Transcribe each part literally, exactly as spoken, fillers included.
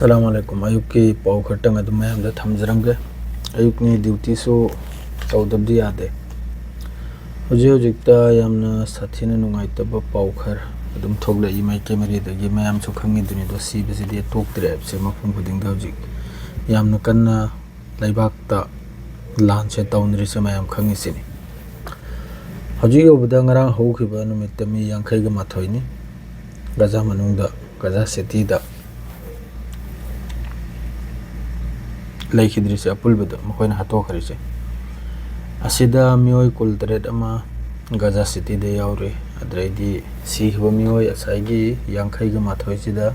ꯑꯁꯂꯥꯃꯨ ꯑꯂꯥꯏꯀꯨꯝ꯫ ꯑꯌꯨꯛꯀꯤ ꯄꯥꯎ ꯈꯔꯇꯪ ꯑꯗꯨꯝ ꯃꯌꯥꯝꯗ ꯊꯝꯖꯔꯝꯒꯦ꯫ ꯑꯌꯨꯛꯅꯤ, ꯗ꯭ꯌꯨꯇꯤꯁꯨ ꯇꯧꯗꯕꯗꯤ ꯌꯥꯗꯦ꯫ ꯍꯧꯖꯤꯛ ꯍꯧꯖꯤꯛꯇ ꯌꯥꯝꯅ ꯁꯥꯊꯤꯅ ꯅꯨꯡꯉꯥꯏꯇꯕ ꯄꯥꯎ ꯈꯔ ꯑꯗꯨꯝ ꯊꯣꯛꯂꯛꯏ ꯃꯥꯏꯀꯩ ꯃꯔꯤꯗꯒꯤ꯫ ꯃꯌꯥꯝꯁꯨ ꯈꯪꯉꯤꯗꯨꯅꯤꯗꯣ, ꯁꯤꯕꯁꯤꯗꯤ ꯇꯣꯛꯇ꯭ꯔꯦ ꯍꯥꯏꯕꯁꯦ꯫ ꯃꯐꯝ ꯈꯨꯗꯤꯡꯗ ꯍꯧꯖꯤꯛ ꯌꯥꯝꯅ ꯀꯟꯅ ꯂꯩꯕꯥꯛꯇ ꯂꯥꯟꯁꯦ ꯇꯧꯅꯔꯤꯁꯦ ꯃꯌꯥꯝ ꯈꯪꯉꯤꯁꯤꯅꯤ꯫ ꯍꯧꯖꯤꯛ ꯌꯧꯕꯗ ꯉꯔꯥꯡ ꯍꯧꯈꯤꯕ ꯅꯨꯃꯤꯠꯇ ꯃꯤ ꯌꯥꯡꯈꯩꯒ ꯃꯥꯊꯣꯏꯅꯤ ꯒꯖꯥ ꯃꯅꯨꯡꯗ, ꯒꯖꯥ ꯁꯤꯇꯤꯗ ꯂꯩꯈꯤꯗ꯭ꯔꯤꯁꯦ, ꯑꯄꯨꯟꯕꯗ ꯃꯈꯣꯏꯅ ꯍꯥꯠꯇꯣꯛꯈ꯭ꯔꯤꯁꯦ꯫ ꯑꯁꯤꯗ ꯃꯤꯑꯣꯏ ꯀꯨꯟ ꯇꯔꯦꯠ ꯑꯃ ꯒꯖꯥ ꯁꯤꯇꯤꯗ ꯌꯥꯎꯔꯤ꯫ ꯑꯗꯨꯗꯩꯗꯤ ꯁꯤꯈꯤꯕ ꯃꯤꯑꯣꯏ ꯉꯁꯥꯏꯒꯤ ꯌꯥꯡꯈꯩꯒ ꯃꯥꯊꯣꯏꯁꯤꯗ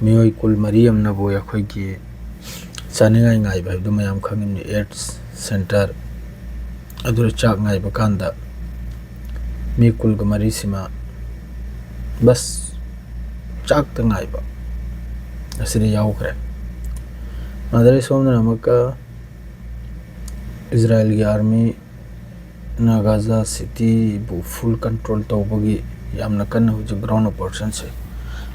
ꯃꯤꯑꯣꯏ ꯀꯨꯟ ꯃꯔꯤ ꯑꯃꯅꯕꯨ ꯑꯩꯈꯣꯏꯒꯤ ꯆꯥꯅꯤꯡꯉꯥꯏ ꯉꯥꯏꯕ ꯍꯥꯏꯕꯗꯨ ꯃꯌꯥꯝ ꯈꯪꯉꯤꯕꯅꯤ꯫ ꯑꯦꯗꯁ ꯁꯦꯟꯇꯔ ꯑꯗꯨꯗ ꯆꯥꯛ ꯉꯥꯏꯕ ꯀꯥꯟꯗ ꯃꯤ ꯀꯨꯟꯒ ꯃꯔꯤꯁꯤꯃ ꯕꯁ ꯆꯥꯛꯇ ꯉꯥꯏꯕ ꯑꯁꯤꯗ ꯌꯥꯎꯈ꯭ꯔꯦ꯫ ꯑꯗꯩ ꯁꯣꯝꯗꯅ ꯑꯃꯨꯛꯀ ꯏꯖꯔꯥꯏꯜꯒꯤ ꯑꯥꯔꯃꯤꯅ ꯒꯥꯖꯥ ꯁꯤꯇꯤꯕꯨ ꯐꯨꯜ ꯀꯟꯇ꯭ꯔꯣꯜ ꯇꯧꯕꯒꯤ ꯌꯥꯝꯅ ꯀꯟꯅ ꯍꯧꯖꯤꯛ ꯒ꯭ꯔꯥꯎꯟ ꯑꯣꯄꯔꯦꯁꯟꯁꯦ,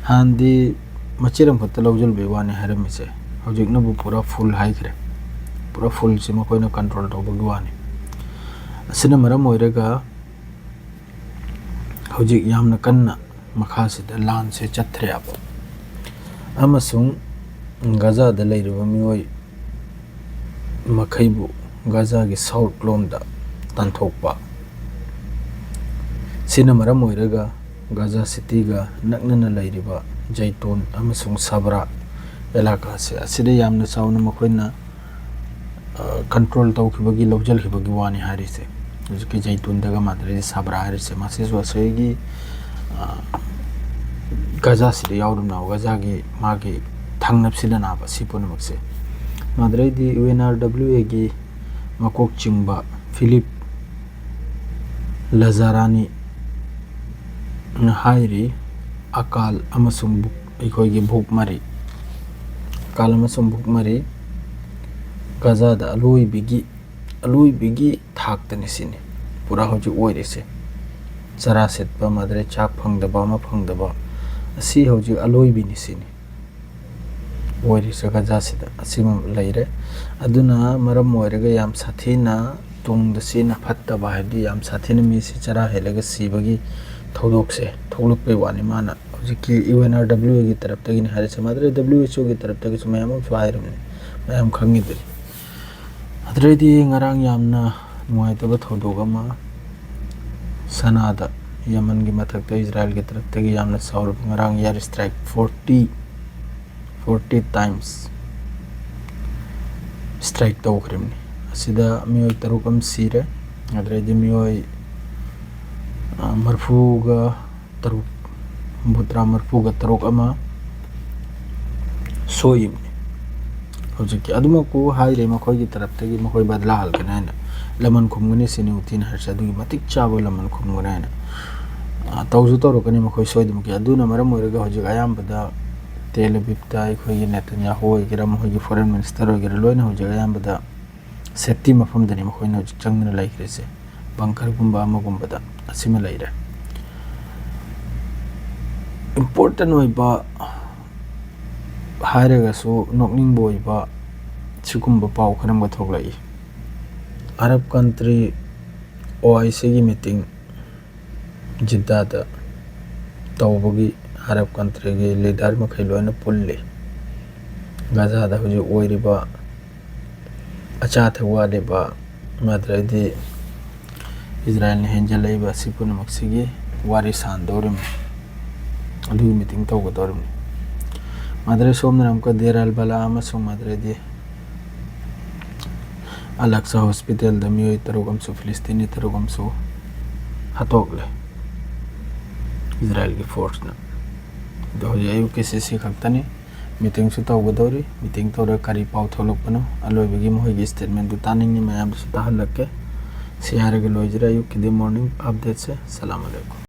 ꯍꯥꯟꯅꯗꯤ ꯃꯆꯦꯠ ꯑꯃꯈꯛꯇ ꯂꯧꯁꯤꯟꯕꯒꯤ ꯋꯥꯅꯤ ꯍꯥꯏꯔꯝꯃꯤꯁꯦ, ꯍꯧꯖꯤꯛꯅꯕꯨ ꯄꯨꯔꯥ ꯐꯨꯜ ꯍꯥꯏꯈ꯭ꯔꯦ꯫ ꯄꯨꯔꯥ ꯐꯨꯜꯁꯦ ꯃꯈꯣꯏꯅ ꯀꯟꯇ꯭ꯔꯣꯜ ꯇꯧꯕꯒꯤ ꯋꯥꯅꯤ꯫ ꯑꯁꯤꯅ ꯃꯔꯝ ꯑꯣꯏꯔꯒ ꯍꯧꯖꯤꯛ ꯌꯥꯝꯅ ꯀꯟꯅ ꯃꯈꯥꯁꯤꯗ ꯂꯥꯟꯁꯦ ꯆꯠꯊꯔꯛꯑꯕ, ꯑꯃꯁꯨꯡ ꯒꯖꯥꯗ ꯂꯩꯔꯤꯕ ꯃꯤꯑꯣꯏ ꯃꯈꯩꯕꯨ ꯒꯖꯥꯒꯤ ꯁꯥꯎꯠ ꯂꯣꯝꯗ ꯇꯥꯟꯊꯣꯛꯄ꯫ ꯁꯤꯅ ꯃꯔꯝ ꯑꯣꯏꯔꯒ ꯒꯖꯥ ꯁꯤꯇꯤꯒ ꯅꯛꯅꯅ ꯂꯩꯔꯤꯕ ꯖꯩꯇꯨꯟ ꯑꯃꯁꯨꯡ ꯁꯕ꯭ꯔꯥ ꯑꯦꯂꯥꯀꯥꯁꯦ, ꯑꯁꯤꯗ ꯌꯥꯝꯅ ꯆꯥꯎꯅ ꯃꯈꯣꯏꯅ ꯀꯟꯇ꯭ꯔꯣꯜ ꯇꯧꯈꯤꯕꯒꯤ, ꯂꯧꯁꯤꯟꯈꯤꯕꯒꯤ ꯋꯥꯅꯤ ꯍꯥꯏꯔꯤꯁꯦ꯫ ꯍꯧꯖꯤꯛꯀꯤ ꯖꯩꯇꯨꯟꯗꯒ ꯃꯥꯗ꯭ꯔꯦꯗꯤ ꯁꯥꯕ꯭ꯔꯥ ꯍꯥꯏꯔꯤꯁꯦ, ꯃꯁꯤꯁꯨ ꯑꯁꯤꯒꯤ ꯒꯖꯥꯁꯤꯗ ꯌꯥꯎꯔꯤꯕꯅꯦꯕ, ꯒꯖꯥꯒꯤ ꯃꯥꯒꯤ ꯊꯪꯅꯕꯁꯤꯗꯅꯦꯕ ꯁꯤ ꯄꯨꯝꯅꯃꯛꯁꯦ꯫ ꯃꯥꯗ꯭ꯔꯦꯗꯤ ꯌꯨ ꯑꯦꯟ ꯑꯥꯔ ꯗꯕ꯭ꯂꯤꯎ ꯑꯦꯒꯤ ꯃꯀꯣꯛ ꯆꯤꯡꯕ ꯐꯤꯂꯤꯞ ꯂꯖꯥꯔꯥꯅꯤ ꯍꯥꯏꯔꯤ, ꯑꯀꯥꯜ ꯑꯃꯁꯨꯡ ꯚꯨꯛ-, ꯑꯩꯈꯣꯏꯒꯤ ꯚꯨꯛꯃꯔꯤ, ꯑꯀꯥꯜ ꯑꯃꯁꯨꯡ ꯚꯨꯛꯃꯔꯤ ꯒꯖꯥꯗ ꯑꯂꯣꯏꯕꯤꯒꯤ, ꯑꯂꯣꯏꯕꯤꯒꯤ ꯊꯥꯛꯇꯅꯤ ꯁꯤꯅꯤ ꯄꯨꯔꯥ ꯍꯧꯖꯤꯛ ꯑꯣꯏꯔꯤꯁꯦ꯫ ꯆꯔꯥ ꯁꯤꯠꯄ, ꯃꯗꯨꯗꯩ ꯆꯥꯛ ꯐꯪꯗꯕ, ꯑꯃ ꯐꯪꯗꯕ, ꯑꯁꯤ ꯍꯧꯖꯤꯛ ꯑꯂꯣꯏꯕꯤꯅꯤ ꯁꯤꯅꯤ꯫ ꯑꯣꯏꯔꯤꯁꯦ ꯒꯖꯥꯁꯤꯗ ꯑꯁꯤꯃ ꯂꯩꯔꯦ꯫ ꯑꯗꯨꯅ ꯃꯔꯝ ꯑꯣꯏꯔꯒ ꯌꯥꯝ ꯁꯥꯊꯤꯅ ꯇꯨꯡꯗ ꯆꯦꯟꯅ ꯐꯠꯇꯕ, ꯍꯥꯏꯕꯗꯤ ꯌꯥꯝ ꯁꯥꯊꯤꯅ ꯃꯤꯁꯤ ꯆꯔꯥ ꯍꯦꯜꯂꯒ ꯁꯤꯕꯒꯤ ꯊꯧꯗꯣꯛꯁꯦ ꯊꯣꯛꯂꯛꯄꯩ ꯋꯥꯅꯤ꯫ ꯃꯥꯅ ꯍꯧꯖꯤꯛꯀꯤ ꯌꯨ ꯑꯦꯟ ꯑꯥꯔ ꯗꯕ꯭ꯂꯤꯎ ꯑꯦꯒꯤ ꯇꯔꯞꯇꯒꯤꯅꯤ ꯍꯥꯏꯔꯤꯁꯦ, ꯃꯥꯗ꯭ꯔꯦ ꯗꯕ꯭ꯂꯤꯎ ꯑꯩꯆ ꯑꯣꯒꯤ ꯇꯔꯞꯇꯒꯤꯁꯨ ꯃꯌꯥꯝ ꯑꯃꯁꯨ ꯍꯥꯏꯔꯕꯅꯤ, ꯃꯌꯥꯝ ꯈꯪꯉꯤꯗꯨꯅꯤ꯫ ꯑꯗꯨꯗꯩꯗꯤ ꯉꯔꯥꯡ ꯌꯥꯝꯅ ꯅꯨꯡꯉꯥꯏꯇꯕ ꯊꯧꯗꯣꯛ ꯑꯃ, ꯁꯅꯥꯗ ꯌꯃꯟꯒꯤ ꯃꯊꯛꯇ ꯏꯖꯔꯥꯏꯜꯒꯤ ꯇꯔꯞꯇꯒꯤ ꯌꯥꯝꯅ ꯆꯥꯎꯔꯕ ꯉꯔꯥꯡ year strike forty, forty times strike ꯇꯧꯈ꯭ꯔꯤꯕꯅꯤ꯫ ꯑꯁꯤꯗ ꯃꯤꯑꯣꯏ ꯇꯔꯨꯛ ꯑꯃ ꯁꯤꯔꯦ, ꯑꯗꯨꯗꯩꯗꯤ ꯃꯤꯑꯣꯏ, ꯑ, ꯃꯔꯤꯐꯨꯒ ꯇꯔꯨꯛ, ꯍꯨꯝꯐꯨꯇꯔꯥ, ꯃꯔꯤꯐꯨꯒ ꯇꯔꯨꯛ ꯑꯃ ꯁꯣꯛꯏꯕꯅꯤ꯫ ꯍꯧꯖꯤꯛꯀꯤ ꯑꯗꯨꯃꯛꯄꯨ ꯍꯥꯏꯔꯦ, ꯃꯈꯣꯏꯒꯤ ꯇꯔꯞꯇꯒꯤ ꯃꯈꯣꯏ ꯕꯗꯂꯥ ꯍꯜꯀꯅꯤ ꯍꯥꯏꯅ, ꯂꯃꯟ ꯈꯨꯝꯒꯅꯤ ꯁꯤꯅꯤ ꯎꯇꯤꯅ ꯍꯥꯏꯔꯤꯁꯦ, ꯑꯗꯨꯒꯤ ꯃꯇꯤꯛ ꯆꯥꯕ ꯂꯃꯟ ꯈꯨꯝꯒꯅꯤ ꯍꯥꯏꯅ, ꯑ, ꯇꯧꯁꯨ ꯇꯧꯔꯛꯀꯅꯤ ꯃꯈꯣꯏ ꯁꯣꯏꯗꯅꯃꯛꯀꯤ꯫ ꯑꯗꯨꯅ ꯃꯔꯝ ꯑꯣꯏꯔꯒ ꯍꯧꯖꯤꯛ ꯑꯌꯥꯝꯕꯗ ꯇꯦꯜ ꯑꯕꯤꯕꯇ ꯑꯩꯈꯣꯏꯒꯤ ꯅꯦꯇꯟꯌꯥꯍꯨ ꯑꯣꯏꯒꯦꯔꯥ, ꯃꯈꯣꯏꯒꯤ ꯐꯣꯔꯦꯟ ꯃꯤꯅꯤꯁꯇꯔ ꯑꯣꯏꯒꯦꯔꯥ, ꯂꯣꯏꯅ ꯍꯧꯖꯤꯛ ꯑꯌꯥꯝꯕꯗ ꯁꯦꯐꯇꯤ ꯃꯐꯝꯗꯅꯤ ꯃꯈꯣꯏꯅ ꯍꯧꯖꯤꯛ ꯆꯪꯗꯨꯅ ꯂꯩꯈ꯭ꯔꯤꯁꯦ, ꯕꯪꯀꯔꯒꯨꯝꯕ ꯑꯃꯒꯨꯝꯕꯗ꯫ ꯑꯁꯤꯃ ꯂꯩꯔꯦ꯫ ꯏꯝꯄꯣꯔꯇꯦꯟ ꯑꯣꯏꯕ ꯍꯥꯏꯔꯒꯁꯨ ꯅꯣꯛꯅꯤꯡꯕ ꯑꯣꯏꯕ ꯁꯤꯒꯨꯝꯕ ꯄꯥꯎ ꯈꯔ ꯑꯃꯒ ꯊꯣꯛꯂꯛꯏ꯫ ꯑꯔꯕ ꯀꯟꯇ꯭ꯔꯤ ꯑꯣ ꯑꯥꯏ ꯁꯤꯒꯤ ꯃꯤꯇꯤꯡ ꯖꯤꯗꯥꯗ ꯇꯧꯕꯒꯤ ꯑꯔꯕ ꯀꯟꯇ꯭ꯔꯤꯒꯤ ꯂꯤꯗꯔ ꯃꯈꯩ ꯂꯣꯏꯅ ꯄꯨꯜꯂꯤ꯫ ꯒꯖꯥꯗ ꯍꯧꯖꯤꯛ ꯑꯣꯏꯔꯤꯕ ꯑꯆꯥ ꯑꯊꯛ ꯋꯥꯠꯂꯤꯕ, ꯅꯠꯇ꯭ꯔꯗꯤ ꯏꯖꯔꯥꯏꯜꯅ ꯍꯦꯟꯖꯜꯂꯛꯏꯕ ꯑꯁꯤ ꯄꯨꯝꯅꯃꯛꯁꯤꯒꯤ ꯋꯥꯔꯤ ꯁꯥꯟꯗꯧꯔꯤꯕꯅꯤ, ꯑꯗꯨꯒꯤ ꯃꯤꯇꯤꯡ ꯇꯧꯒꯗꯧꯔꯤꯕꯅꯤ꯫ ꯃꯥꯗ꯭ꯔꯦ ꯁꯣꯝꯗꯅ ꯑꯃꯨꯛꯀ ꯗꯦꯔ ꯑꯜ ꯕꯂꯥ ꯑꯃꯁꯨꯡ ꯃꯥꯗ꯭ꯔꯦꯗꯤ ꯑꯂꯛꯁꯥ ꯍꯣꯁꯄꯤꯇꯥꯜꯗ ꯃꯤꯑꯣꯏ ꯇꯔꯨꯛ ꯑꯃꯁꯨ, ꯐꯤꯂꯤꯁꯇꯤꯅꯤ ꯇꯔꯨꯛ ꯑꯃꯁꯨ ꯍꯥꯠꯇꯣꯛꯂꯦ ꯏꯖꯔꯥꯏꯜꯒꯤ ꯐꯣꯔꯁꯅ꯫ ꯑꯗꯣ ꯍꯧꯖꯤꯛ ꯑꯌꯨꯛꯀꯤꯁꯤ ꯁꯤ ꯈꯛꯇꯅꯤ꯫ ꯃꯤꯇꯤꯡꯁꯨ ꯇꯧꯒꯗꯧꯔꯤ꯫ ꯃꯤꯇꯤꯡ ꯇꯧꯔꯒ ꯀꯔꯤ ꯄꯥꯎ ꯊꯣꯛꯂꯛꯄꯅꯣ, ꯑꯂꯣꯏꯕꯒꯤ ꯃꯈꯣꯏꯒꯤ ꯁ꯭ꯇꯦꯠꯃꯦꯟꯗꯨ ꯇꯥꯅꯤꯡꯉꯤ, ꯃꯌꯥꯝꯗꯁꯨ ꯇꯥꯍꯜꯂꯛꯀꯦ꯫ ꯁꯤ ꯍꯥꯏꯔꯒ ꯂꯣꯏꯖꯔꯦ ꯑꯌꯨꯛꯀꯤꯗꯤ ꯃꯣꯔꯅꯤꯡ ꯑꯞꯗꯦꯠꯁꯦ꯫ ꯁꯂꯥꯝ ꯑꯂꯩꯀꯨꯝ꯫